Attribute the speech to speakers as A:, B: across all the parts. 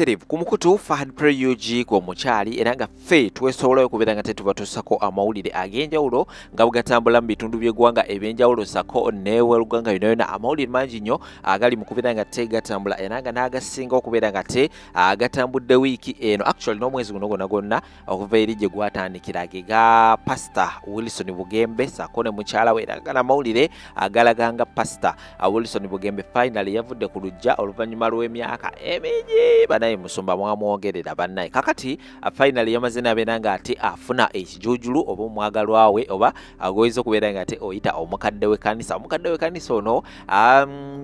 A: Butereevu ku mukutu Fahad Pro UG gw'omukyali, era nga ffe twesobolayo okubeera nga tetubatuusako amawulire ag'enjawulo nga bwegatambula mu bitundu by'eggwanga ebyenjawulo sako n'ew'eggwanga yonna yonna. Amawulire mangi nnyo agali mu kubeera nga tegatambula, era nga n'agasinga okubeera nga te agatambudde wiiki eno, actually n'omwezi guno gwonna gwonna okuva eri gye gwatandikira, ge ga Pastor Wilson Bugembe sako ne mukyala we, era nga n'amawulire agalaga nga Pastor Wilson Bugembe finally yavudde ku luggya oluvannyuma lw'emyaka emingi. Banaye musumba mwamwongerera bannaye. Kakati finally yamaze n'abeera nga ate afuna ekijuujulu oba omwagalwa we, oba agoyinza okubeera nga ate oyita omukadde w'ekkanisa. Omukadde w'ekkanisa ono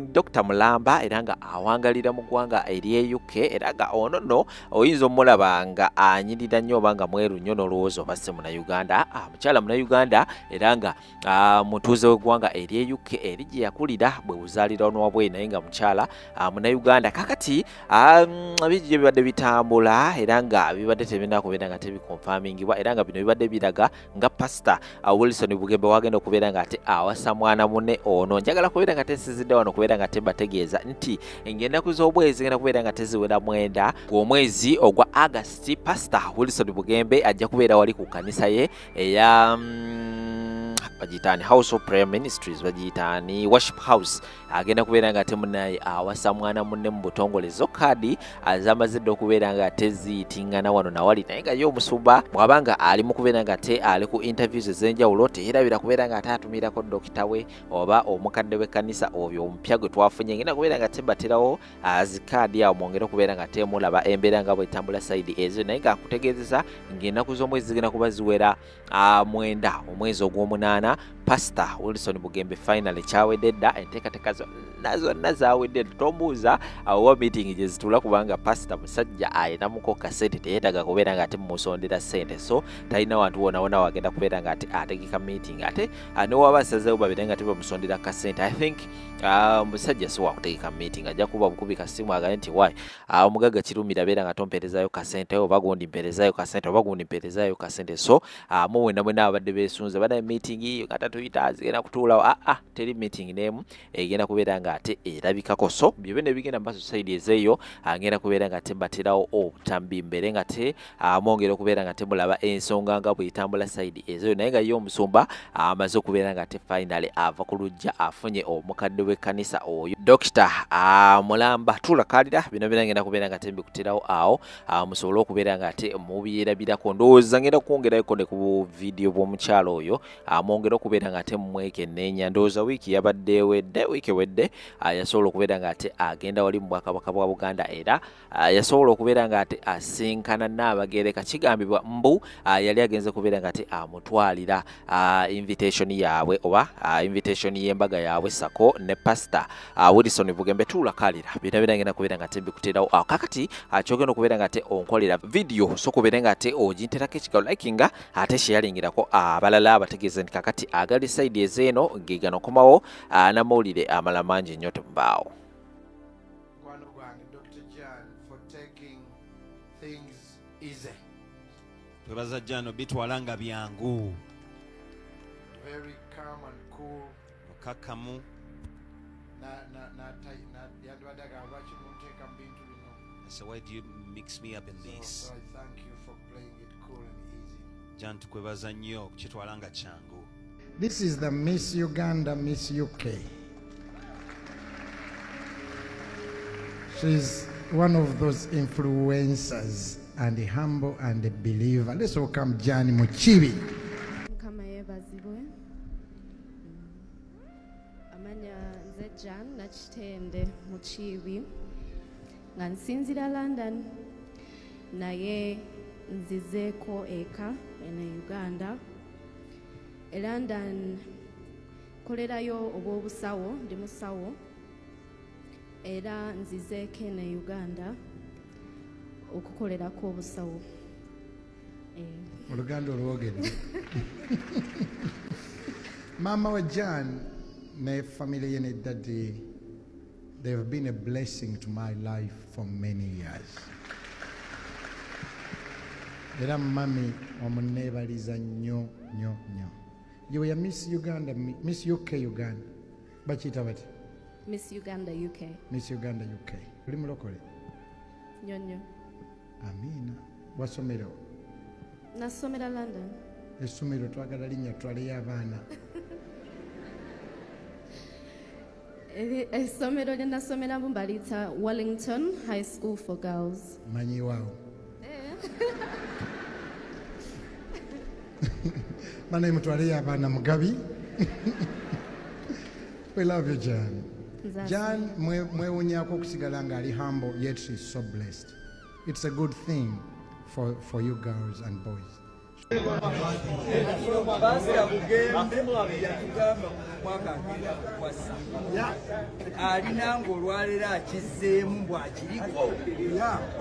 A: Dr. Mulamba, era nga awangalira mu ggwanga ery'e UK, era nga ono nno oyinza omulaba nga anyirira nnyo oba nga mweru nnyo n'olowooza oba si Munnayuganda. Mukyala Munnayuganda, era nga mutuuze w'eggwanga ery'e UK eri gye yakulira bwe buzaaliranwa bwe, naye nga mukyala Munnayuganda. Kakati bingi gye bibadde bitambula, era nga bibadde tebirina kubeera nga tebikonfamingibwa, era nga bino bibadde biraga nga Pastor Wilson Bugembe wagenda okubeera nga ate awasa mwana munne ono. Njagala kubeera nga tesizidde wano kubeera nga tebategeeza nti ennaku z'omwezi ngenda kubeera nga teziwera 9 gw'omwezi ogwa August, Pastor Wilson Bugembe ajja kubeera wali ku kkanisa ye eya bagiyitaani House of Prayer Ministries, bagiyitaani Worship House. Agenda kubeera nga ate munnaye awasa mwana munne mu butongole. Zo kaadi zamaze dda okubeera nga teziyitingana wano nawali, naye nga ye omusumba bw'abanga ali mu kubeera nga te ali ku interviews ez'enjawulo, teyerabira kubeera nga ate atumirako dokita we oba omukadde w'ekkanisa oyo omupya gwe twafunye. Ngenda kubeera nga tebaterawo zikaadi awo mwongere okubeera nga temulaba embeera nga bwetambula side ezo, naye nga nkutegeezeza ng'ennaku z'omwezi zigenda kuba ziwera 9 omwezi ogw'omunaana. Pastor Wilson Bugembe finally kyawedde dda, enteekateeka zonna zonna zawedde. Tombuuza awo meeting gye zituula, kubanga pastor musajja ayinamuko kasente, teyeetaaga kubeera nga ate mumusondera ssente, so talina wantu wona wona wagenda kubeera nga ate ategeka meeting. Ate newaba asazeewo babeere nga tebamusondera kasente, I think musajja si wakutegeka meeting, ajja kuba bukubi kasimu agambe nti why omugagga Kirumira beera nga tompeerezaayo kasente, oba gundi mpeerezaayo kasente, oba gundi mpeerezaayo kasente. So mu mwena mwena abadde beesunze banaye meeting nga tatuyita zigenda kutuulawo, teri meeting n'emu egenda kubeera nga ate erabikako. So byonna ebigenda mu maaso side ezeeyo agenda kubeera nga ate mbaterawo obutambi mbere nga te mwongera okubeera nga temulaba ensonga nga bwetambula side ezeeyo, naye nga ye omusumba amaze okubeera nga ate finally ava ku luggya afunye omukadde w'ekkanisa oyo Dr. Mulamba. Tulakalira bino byonna ngenda kubeera nga tembikuterawo awo musobole okubeera nga ate mubyerabirako. Ndowooza ngenda kwongerayoko ne ku vidiyo bw'omukyalo oyo mwongere okubeera nga ate mumwekenneenya. Ndowooza wiiki yabadde ewedde, wiiki ewedde yasobola okubeera nga ate agenda wali mu Bwakabaka bwa Buganda, era yasobola okubeera nga ate asinkana Nnaabagereka. Kigambibwa mbu yali agenze kubeera nga ate amutwalira invitation yaabwe oba invitation y'embaga yaabwe sako ne Pastor Wilson Bugembe. Tuulakalira byonna byonna ngenda kubeera nga ate mbikuterawo awo. Kakati kyogenda okubeera nga ate onkolera video, so kubeera nga ate oginterako ekigalo likinga ate sharingirako abalala abategeeze nti kakati agali side ezeeno ge gano komawo n'amawulire amala mangi nnyo temubaawo.
B: Mukwano gwange Dr. Jan for taking things easy.
C: Twebaza Jan bitwala nga byangu.
B: Very calm and cool.
C: Mukakkamu.
B: Na yandibadde agamba lwaki munteeka mu bintu bino.
C: I said, why do you mix me up in this?
B: So I thank you for playing it cool and easy.
C: Jan tukwebaza nnyo okukitwala nga kyangu.
B: This is the Miss Uganda, Miss UK. She's one of those influencers and a humble and a believer. Let's welcome Jan Mukiibi.
D: Mukama yeebazibwe. Amanya nze Jan Nakitende Mukiibi, nga nsinzira London, naye nzizeeko eka eno e Uganda. E London nkolerayo obw'obusawo, ndi musawo, era nzizeeko eno e Uganda okukolerako obusawo.
B: Oluganda olwogedde. Maama wa Jan ne family ye ne daddy, they've been a blessing to my life for many years. Era mami omuneebaliza nnyo nnyo nnyo. You were Miss Uganda, Miss UK Uganda. Bakiyita bati?
D: Miss Uganda UK.
B: Miss Uganda UK. Oli mulokole?
D: Nnyo nnyo.
B: Amiina. Wasomero?
D: Nasomera London.
B: Essomero twagala linnya twaleyo abaana.
D: Essomero lye nasomeramu baliyita Wellington High School for Girls.
B: Manyiwaawo. Banaye mutwaleyo abaana Mugabi. We love you, Jan. Jan mwewunyako okusigala ng'ali humble, yet she's so blessed. It's a good thing for you girls and boys.
E: Pastor Bugembe yatugamba mwaka agenda kukwasa alina ng'olwaleero akizzeemu bw'akiriko.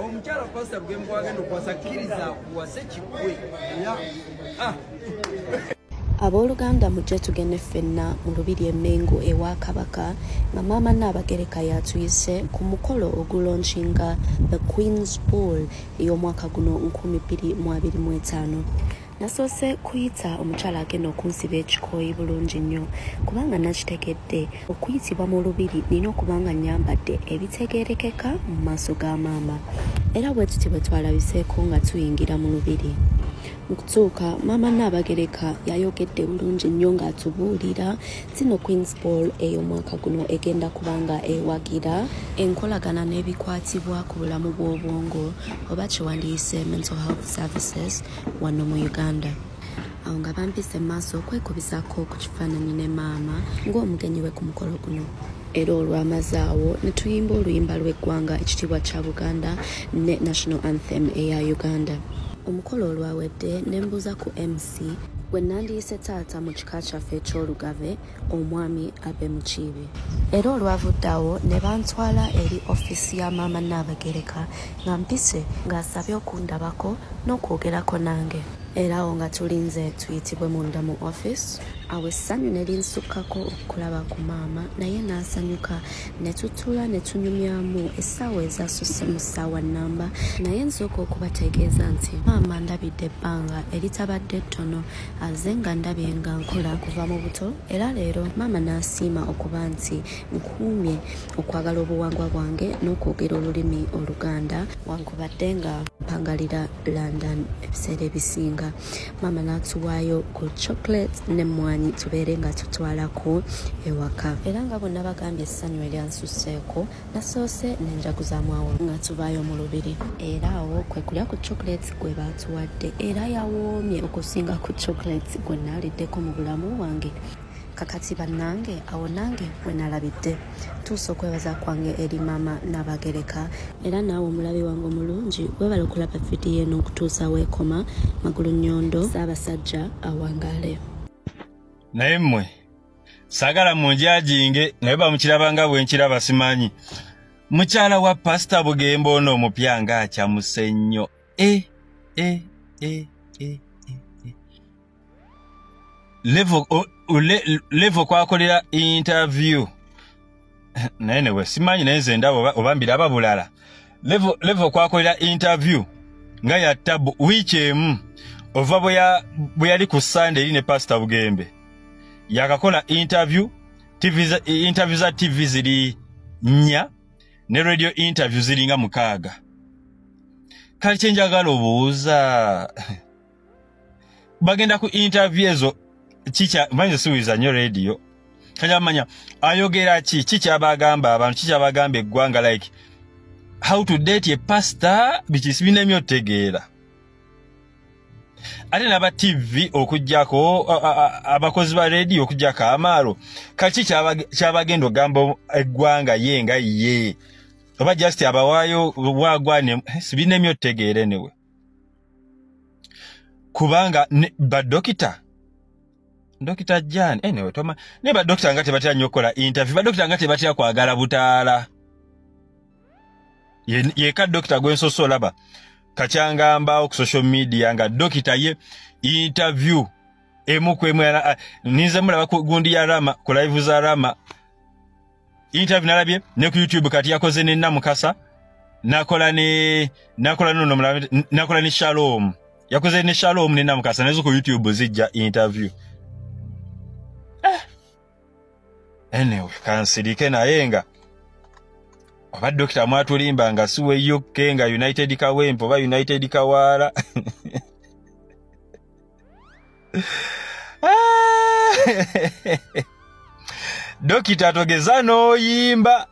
E: Omukyala Pastor Bugembe gw'agenda okukwasa kkiriza akuwase kikwe.
D: Abooluganda mujje tugende ffenna mu lubiri e Mmengo ewa Kabaka nga maama Nnaabagereka yatuyise ku mukolo ogulaunchinga The Queen's Ball ey'omwaka guno 2025. Nasoose kuyita omukyala agenda okunsiba ekikooyi bulungi nnyo kubanga nakitegedde okuyitibwa mu lubiri nina okuba nga nnyambadde ebitegeerekeka mu maaso ga maama. Era bwe tuti bwe twalabiseeko nga tuyingira mu lubiri. Mu kutuuka maama Nnaabagereka yayogedde bulungi nnyo ng'atubuulira nti no Queen's Ball ey'omwaka guno egenda kubanga ewagira enkolagana n'ebikwatibwa ku bulamu bw'obwongo oba kyewandiise mental health services wano mu Uganda. Awo nga bampise maaso okwekubisaako ku kifaananyi ne maama ng'omugenyi we ku mukolo guno. Era olwamaze awo ne tuyimba oluyimba lw'eggwanga ekitiibwa kya Buganda ne National Anthem eya Uganda. Omukolo olwawedde ne mbuuza ku MC gwe nandiyise taata mu kika kyaffe eky'Olugave, omwami Abe Mukiibi. Era olwavudde awo ne bantwala eri ofiisi ya maama Nnaabagereka nga mpise ng'asabye okundabako n'okwogerako nange. Era awo nga tulinze tuyitibwe munda mu office, awo essanyu ne linsukkako okulaba ku maama naye n'asanyuka ne tutuula ne tunyumyamu essaawa ezasusse mu ssaawa nnamba. Naye nsooka okubategeeza nti maama ndabidde ebbanga eritabadde ttono aze nga ndabye nga nkola kuva mu buto, era leero maama n'asiima okuba nti nkuumye okwagala obuwangwa bwange n'okwogera olulimi Oluganda wankubadde nga mpangalira London ebiseera ebisinga. Maama n'atuwaayo ku chocolate n'emmwanyi tubeere nga tutwalako ewaka. Era nga bonna bagambye essanyu eryansusseeko, nasoose n'enjaguzaamu awo nga tuvaayo mu lubiri. Era awo kwe kulya ku chocolate gwe baatuwadde, era yawoomye okusinga ku chocolate gwe naaliddeko mu bulamu bwange. Kakati bannange awo nange we nalabidde. Tuusa okwebaza kwange eri maama Nnaabagereka. Era naawe omulabi wange omulungi weebale okulaba vidiyo eno okutuusa weekoma. Magulu nnyondo, Ssaabasajja awangaale.
F: Naye mmwe saagala munjajinge naye bamukiraba nga bwe nkiraba simanyi. Mukyala wa Pastor Bugembe ono omupya ng'akyamuse nnyo. Level kwakolera interview naye newe simanyi naye nze ndaba oba mbiraba bulala. Level kwakolera interview nga ya tabu wiiki emu ova bwe yali ku Sunday eri ne Pastor Bugembe yakakola interview TV, interview za TV ziri 4 ne radio interview ziringa 6. Kale kye njagala obuuza bagenda ku interview ezo chicha manje siwiza nnyo radio kanyamanya ayogera ki kikyabagamba abantu kikyabagamba eggwanga like how to date a pastor biki sibinemye otegeera. Ate n'aba TV okuggyako abakozi ba radio okuggyako amaalo kaki kyabagenda ogamba eggwanga ye nga ye oba just abawaayo wagwane sibinemye otegeera newe kubanga badokita Dokita Jan anyway toma ne badokita nga tebatya nnyo okukola interview, badokita nga tebatya kwagala butaala. Yeka dokita gwe nsoose olaba kakyangamba ku social media nga dokita ye interview emu ku emu ninze mulaba ku gundi ya Rama ku live za Rama interview nalabye ne ku YouTube kati yakoze ne Namukasa nakola ne nono mulaba nakola ne Shalom yakoze ne Shalom ne Namukasa nazo ku YouTube zijja interview. Anyway, kansirike naye nga Oba dokita mwatulimba nga si we UK nga United Kawempe oba United Kawaala. Dokita togeza n'oyimba.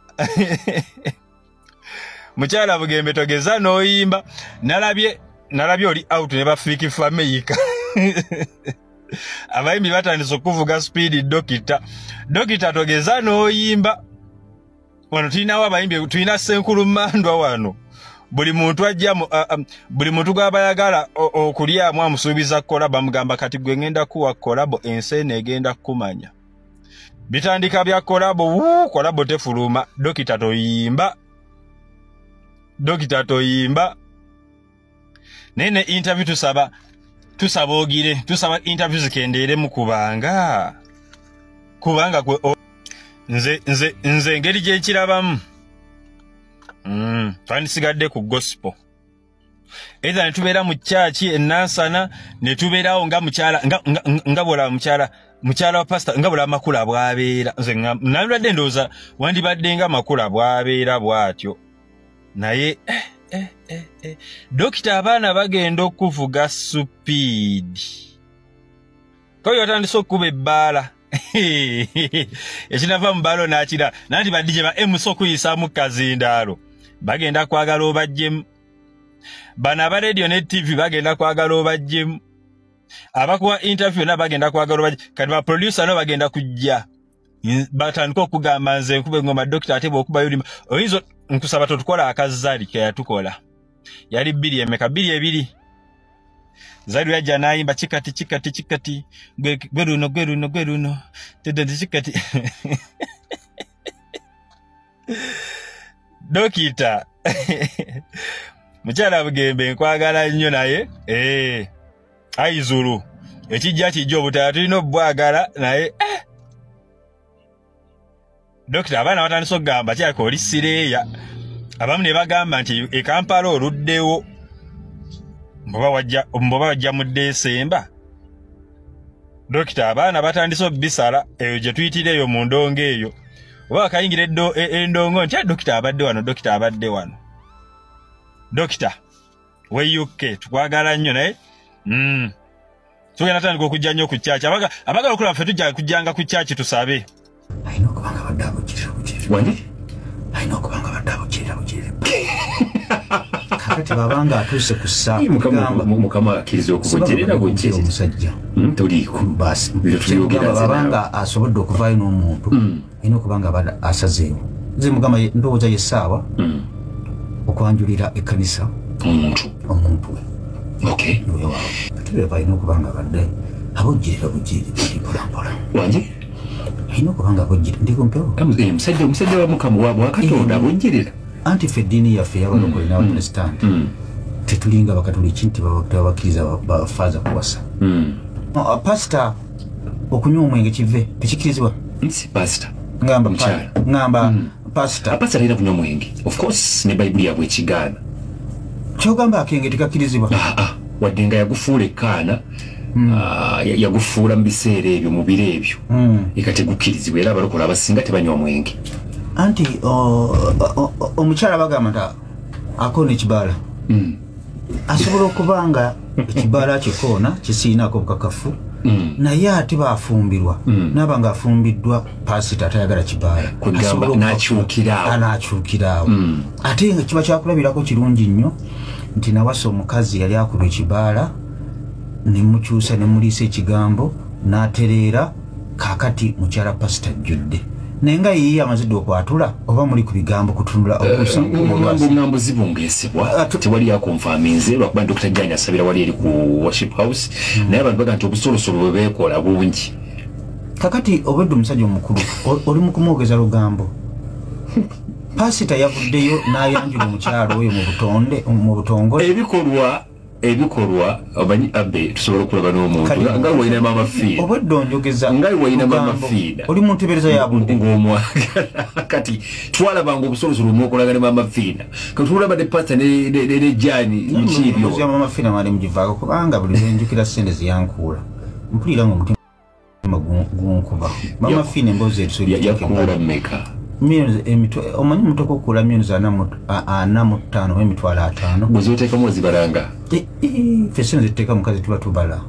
F: Mukyala Bugembe togeza n'oyimba. Nalabye oli out ne bafiiki fameyika. Abayimbi batandise okuvuga speed. Dokita, dokita togeza n'oyimba. Wano tulinawo abayimbi, tulina Ssenkulu Mandwa wano. Buli muntu ajja, buli muntu gw'aba ayagala okulyamu amusuubiza collabo, bamugamba kati gwe ngenda kuwa collabo, ensi eno egenda kukumanya. Bitandika bya collabo, wuu, collabo tefuluma. Dokita toyimba, dokita toyimba. Naye ne interview tusaba ogire, tusaba interview zikendeeremu, kubanga kwe nze engeri gye nkirabamu, twandisigadde ku gospel, either ne tubeera mu kyaki enansana, ne tubeerawo nga mukyala nga bwolaba mukyala wa pasita, nga bwolaba Makula bw'abeera. Nze nandibadde ndowooza wandibadde nga Makula bw'abeera bw'atyo, naye dokita abaana bagenda okuvuga speed. Koyo otandise okukuba ebbaala, ekinava mu bbaala n'akira nanti ba DJ ba MC okuyisaamu kazindaalo bagenda kwagala obajjemu. Bano aba radio ne TV bagenda kwagala obajjemu, abakuwa interview na bagenda kwagala obajje, kati ba producer nabo bagenda kujja batandika okugamba nze nkuba engoma dokita, ate bw'okuba yulima oyinza. Nkusaba totukola akazaali ke yatukola, yali bbiri emeka, 22. Zali yajja n'ayimba kikati kikati kikati, gwe luno gwe luno gwe luno tedde kikati. Dokita, mukyala Bugembe nkwagala nnyo, naye aizulu ekijja kijja, obutala tulina obwagala, naye dokita abaana batandise okugamba kyalika oli sireeya. Abamu ne bagamba nti e Kampala oluddewo, mboba wajja mu Desemba. Dokita abaana batandise obbisala eyo gye tuyitira eyo mu ndongo eyo, oba bakayingira endongo nti dokita abadde wano, dokita abadde wano. Dokita we UK tukwagala nnyo, naye tugenda tandika okujja nnyo ku kyaki. Abagala okulaba ffe tujja kujjanga ku kyaki tusabe.
G: Alina okuba nga badde abukirira bukirira.
H: Wandi?
G: Alina okuba nga badde abukirira bukirira. Kakati babanga atuuse ku ssa.
H: Mukama akkiriza okubukirira bukirira.
G: Omusajja.
H: Toliiko.
G: Basi.
H: Byetuyogera nze
G: babanga asobodde okuvaayo n'omuntu. Alina okuba nga badde asazeewo. Nze mugamba ndowooza ye ssaawa okwanjulira ekkanisa omuntu we.
H: Okay.
G: Ate balina okuba nga badde abujjirira bukirira mpola mpola.
H: Wangi?
G: Alina okuba nga abujjirira ndi kumpewo.
H: Musajja wa Mukama wa Katonda abujjirira.
G: Anti ffe eddiini yaffe ey'abalokole n'abaprotestant tetulinga bakatuliki nti babakkiriza bafaaza kuwasa. Pasita okunywa omwenge kive tekikirizibwa.
H: Nsi pasita.
G: Ngamba pasita.
H: Pasita alina kunywa mwenge. Of course ne Bayibuli yabwe ekigaana.
G: Kyogamba akenge tekakkirizibwa.
H: Wadde nga yagufuula ekkaana, yagufuula mu biseera ebyo, mu biro ebyo, eka tegukkirizibwa, era abalokole abasinga tebanywa mwenge.
G: Anti omukyala bagamba nti akoona ekibaala, asobola okuba nga ekibaala kikoona kisiinaako obukakafu, naye ate baafumbirwa, naaba nga afumbiddwa pasita atayagala kibaala, n'akyukira awo. Ate nga kiba kyakulabirako kirungi nnyo nti nawasa omukazi yali akuba ekibaala, ne mukyusa ne muliisa ekigambo n'atereera, kaakati mukyala pasita ajjudde. Naye nga yiye amazidde okwatula oba muli ku bigambo kutunula
H: obuusa zibungeesebwa, tewali yakonfaminze lwakuba Dr. Jani asabira wali eri ku worship house, naye abantu baga nti obusolosolo bwe beekola bungi.
G: Kakati obwedde omusajja omukulu oli mu kumwogeza lugambo. Pasita yavuddeyo n'ayanjula omukyalo oyo mu butongole.
H: Ebikolwa omanyi abe tusobola okulaba n'omuntu nga walina maama Fiina.
G: Obwedde onjogeza
H: nga walina maama Fiina.
G: Oli mu nteebereza ya budde.
H: Ng'omwagala. Kati twalabanga obusolosolo omwokolaga ne maama Fiina. Kati tulaba ne pasita ne Jani biki ebyo.
G: Emboozi ya maama Fiina mwali mugivaako kubanga buli lwe njukira ssente zeyankuula mpulira ng'omutima gunkuba. Maama Fiina emboozi
H: yakuula mmeka?
G: Millions omanyi omutoka okugula millions 45 oba 50,000.
H: Bw'oziteekamu ozibalanga?
G: Ffe sente zetuteeka mukazi tuba tubala.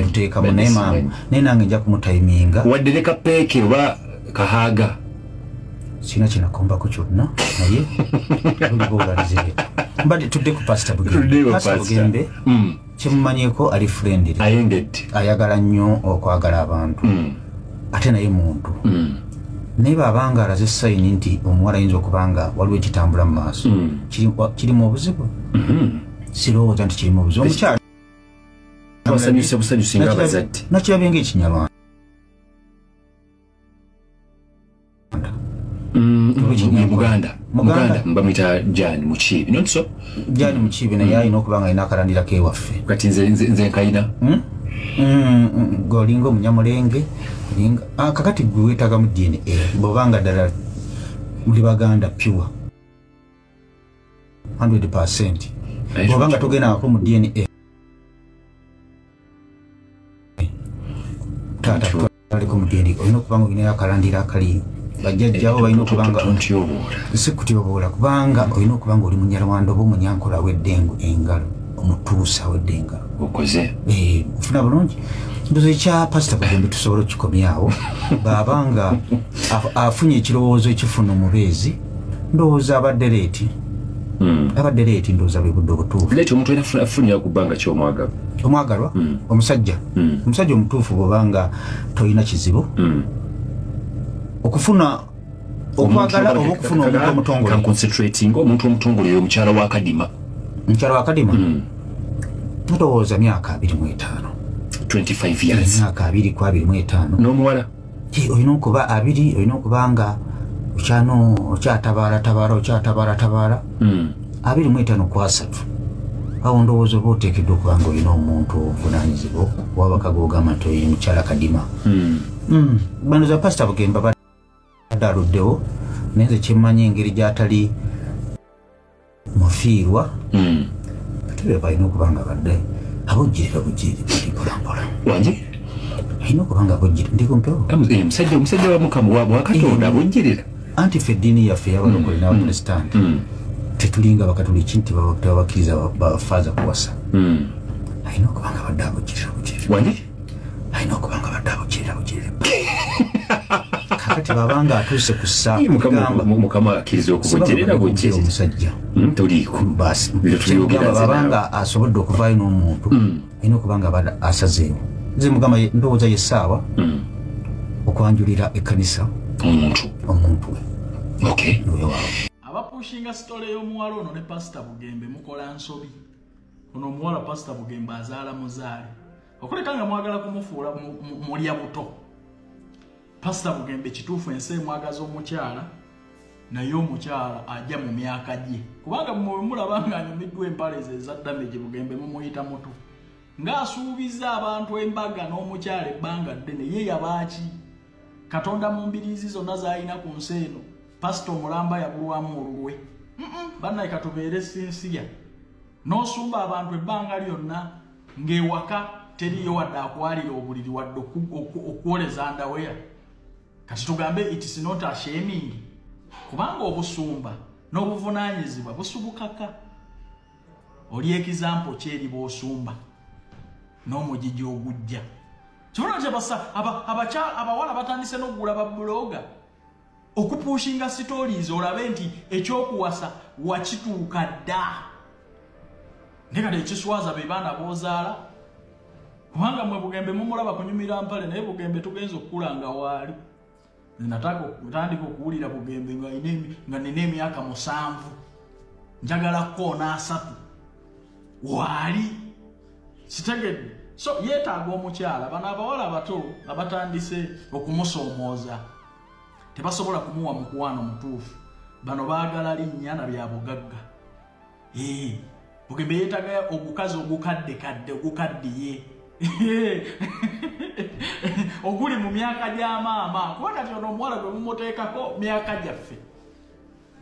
G: Tuteekamu naye maama, naye nange nja kumutayiminga.
H: Wadde ne kapeeke oba kahaaga.
G: Sirina kye nakombako kyonna naye oliba mbadde tudde ku Pastor Bugembe. Pastor Bugembe kyemumanyiiko ali friendly.
H: Ayengedde.
G: Ayagala nnyo okwagala abantu. Ate naye muntu. Naye bw'abanga alaze sayini nti omuwala ayinza okuba nga waliwo ekitambula mu maaso. Kirimu obuzibu? Sirowooza nti kirimu obuzibu. Omukyala
H: twasanyuse busanyusi ng'abazadde.
G: Nakirabye ng'Ekinyarwanda.
H: Muganda bamuyita Jan Mukiibi, not so?
G: Jan Mukiibi naye alina okuba nga alina akalandira k'ewaffe.
H: Kati nze nkayina?
G: Gwe olinga omunyamulenge, kakati gwe weetaagamu DNA bw'obanga ddala muli Baganda pure 100%. Bw'obanga togendangako mu DNA taata aliko mu DNA olina okuba nga olinayo akalandira akaliyo. Bajjajjaawo balina okuba nga si kutyoboola kubanga olina okuba nga oli Munyarwanda oba Omunyankole awedde engalo, omutuusa awedde engalo.
H: Okoze.
G: Ofuna bulungi. Ndowooza ekya Pastor Bugembe tusobola okukikomyawo bw'aba nga afunye ekirowoozo ekifuna omubeezi, ndowooza abadde leeti. Abadde leeti ndowooza bwe budde obutuufu.
H: Leeti omuntu alina afunira ku bbanga ki omwagalwa?
G: Omwagalwa? Omusajja. Omusajja omutuufu bw'oba nga tolina kizibu. Okufuna okwagala oba okufuna omuntu omutongole.
H: Concentrating omuntu omutongole oyo omukyala wa Kadima.
G: Mukyala wa Kadima? Ndowooza myaka 25.
H: 25 years.
G: Myaka 25.
H: N'omuwala?
G: Olina okuba 20, olina okuba nga okyatabaala okyatabaala. 25 ku 30. Awo ndowooza oba oteekeddwa okuba nga olina omuntu obuvunaanyizibwa owabaka gw'ogamba nti oyo mukyala Kadima. Bano za Pastor Bugembe abadde aluddewo, naye nze kyemmanyi engeri gy'atali mufiirwa. Ate be balina okuba nga badde abojjirira bujjirira mpola mpola.
H: Wangi?
G: Alina okuba nga abojjirira ndi kumpewo.
H: Omusajja wa Mukama wa Katonda abojjirira.
G: Anti ffe eddiini yaffe ey'abalokole n'Abaprotestanti tetulinga Bakatoliki nti tebabakkiriza bafaaza kuwasa. Alina okuba nga badde abojjirira bujjirira.
H: Wangi?
G: Alina okuba nga badde abojjirira bujjirira. Kakati bw'abanga atuuse ku ssa
H: Mukama akkiriza okubojjerera bujjirira
G: omusajja.
H: Toliiko.
G: Basi bw'abanga asobodde okuvaayo n'omuntu alina okuba nga abadde asazeewo. Nze mugamba ndowooza ye ssaawa okwanjulira ekkanisa omuntu we.
H: Okay.
I: Abapushinga sitole y'omuwala ono ne Pastor Bugembe mukola nsobi. Ono omuwala Pastor Bugembe azaala muzaale. Okuleka nga mwagala kumufuula mulya buto. Pastor Bugembe kituufu ensi emwagaza omukyala naye omukyala ajja mu myaka gye. Kubanga mulaba nga anyumiddwa empale ze eza damage Bugembe mumuyita muto. Ng'asuubiza abantu embaga n'omukyala ebbanga ddene ye yabaaki. Katonda mu mbiriizi zonna z'alina ku nsi eno Pastor omulamba yabulwamu olulwe. Bannaye katubeere sinsiya. N'osumba abantu ebbanga lyonna ng'ewaka teriyo wadde akwalira obuliri wadde okwoleza ndaweya. Kati tugambe it is not a shaming. Kubanga obusumba n'obuvunaanyizibwa busubukaka. Oli example kyeri bw'osumba n'omugigi ogujja. Kibona nti abawala batandise n'okugula babuloga okupushinga stories olabe nti ekyokuwasa wakituuka dda. Naye kati ekiswaza be baana b'ozaala. Kubanga mmwe Bugembe mumulaba kunyumira mpale naye Bugembe tugenza okukula nga waali. Natandika okuwulira Bugembe nga nina emyaka 7. Njagala kkoona 3. Waali. Kitegedde. So yeetaaga omukyala. Bano abawala abato abatandise okumusoomooza tebasobola kumuwa mukwano mutuufu. Bano baagala linnya na bya bugagga. Bugembe yeetaaga ogukazi ogukaddekadde ogukaddiye. Oguli mu myaka gya maama. Kuba kati ono omuwala gwe mumuteekako myaka gyaffe.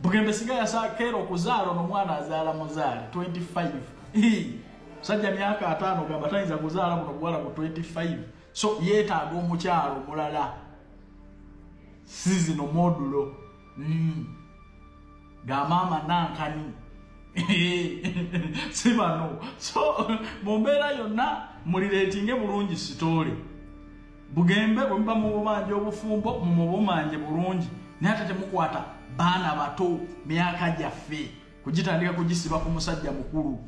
I: Bugembe singa yasakeera okuzaala ono omwana azaala muzaale 25. Musajja myaka 5 gamba tayinza kuzaala buno buwala ku 25. So yeetaaga omukyala omulala. Si zino modulo. Ga maama nankani si bano. So mu mbeera yonna mulireetinge bulungi sitoole. Bugembe bwe muba mubumanja obufumbo mumubumanje bulungi, naye ate temukwata baana bato myaka gyaffe kugitandika kugisiba ku musajja mukulu.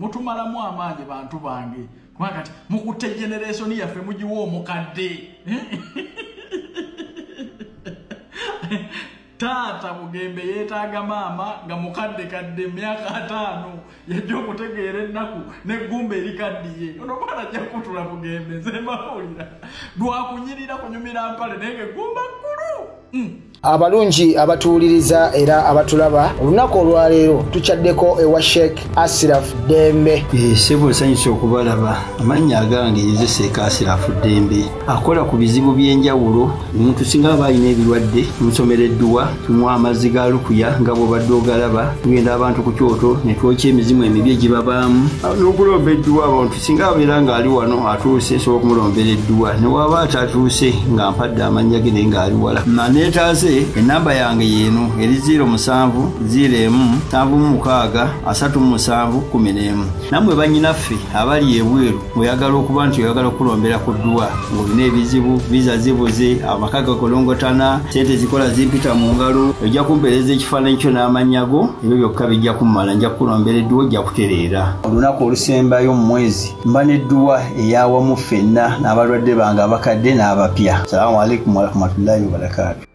I: Mutumalamu amaanyi bantu bange, kubanga kati mukutte generation yaffe mugiwa omukadde. Taata Bugembe yeetaaga maama nga mukadde kadde emyaka 5 yajja okutegeera ennaku n'eggumba erikaddiye. Ono mwana ajja kutula Bugembe, nze mbawulira lwakunyirira kunyumira mpale naye ng'eggumba kkulu.
J: Abalungi abatuwuliriza era abatulaba, olunaku olwaleero tukyaddeko ewa Sheikh Asiraf Ddembe.
K: Ssebo nsanyuse okubalaba. Amannya agange nze Sheikh Asiraf Ddembe, akola ku bizibu by'enjawulo. Omuntu singa aba alina ebirwadde tumusomera edduwa, tumuwa amazzi ga lukuya nga bw'obadde ogalaba, tugenda abantu ku kyoto ne twokya emizimu emibi egibabaamu n'okulomba edduwa. Abantu singa abeera ng'ali wano atuuse, nsobola okumulombera edduwa, ne waba atatuuse nga mpadde amannya ge naye ng'ali wala. Neetaase enamba yange yeeno eri 07 01 76 37 11. Nammwe bannyinaffe abali ebweru oyagala okuba nti oyagala okulombera ku dduwa ng'olina ebizibu, viza zibuze, amaka gakolongotana, sente zikola zimpita mu ngalo, ojja kumpeereza ekifaananyi kyo n'amannya go, ebyo byokka bijja kummala, nja kukulombera edduwa ojja kutereera. Olunaku olusembayo mu mwezi mba n'edduwa eyawamu ffenna n'abalwadde bange abakadde n'abapya. Salaamu alaikum warahmatullahi wabarakaatu.